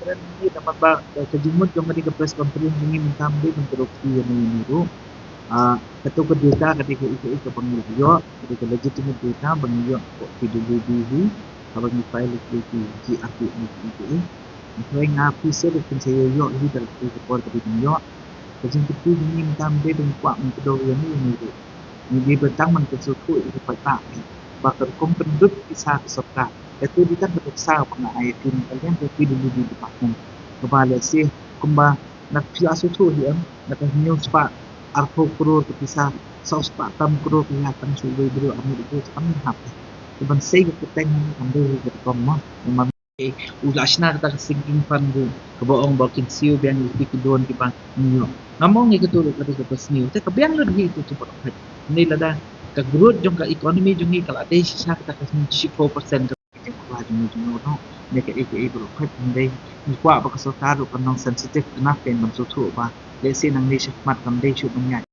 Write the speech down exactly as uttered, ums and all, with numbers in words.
Kren hi namar ba ka jingmut jong ka dei ka press conference jong ngi mynta mynta ban kyrkhu ïa ngi ruh. Kato ka data ka dei ka ïa ka ïa ka ba ngi la ïoh, ka dei ka legitimate data ba ngi ïoh ko P W D hi, ka ba ngi file ïa ki G R P ïa ki ïa ki. Ngi try nga phi sir kin sa ïoh hi da ka por ka dei ban ïoh. Ka jingkyrkhu jong ngi mynta mynta ban kwah ban kdew ïa ngi ruh. Ngi dei ba tang ban sngewthuh ïa ki paidbah ba ka rukom pynlut pisa ka sorkar. Ka tu dei tang ka pisa ba nga ai ïa ki na ka liang ka P W D department. Kaba lehse kumba na phi la sngewthuh hi em na ka hynñiew spah arphew klur ka pisa, saw spah tam klur ka ïa tang shu wei briew arngut briew kam hap. Ka ban sei ka kyrteng kam dei ka rukom mo. Namar u la shna kata ka sinking fund ruh kaba ong ba kin siew biang ïa ki don kiba ngi ïoh. Ngam ong ïa kata ruh ka dei kaba sniew te ka biang lut hi tu tu baroh. Hynrei lada ka growth jong ka economy jong ngi ka la dei shisha kata ka shiphew percent ka jingkyrkhu jong ngi jong ngi noh. Ïa ka ei ka ei baroh hynrei ngi kwah ba ka sorkar ruh kan long sensitive enough ban sngewthuh ba lehse nangne shakhmat kam dei shuh ban ïaid.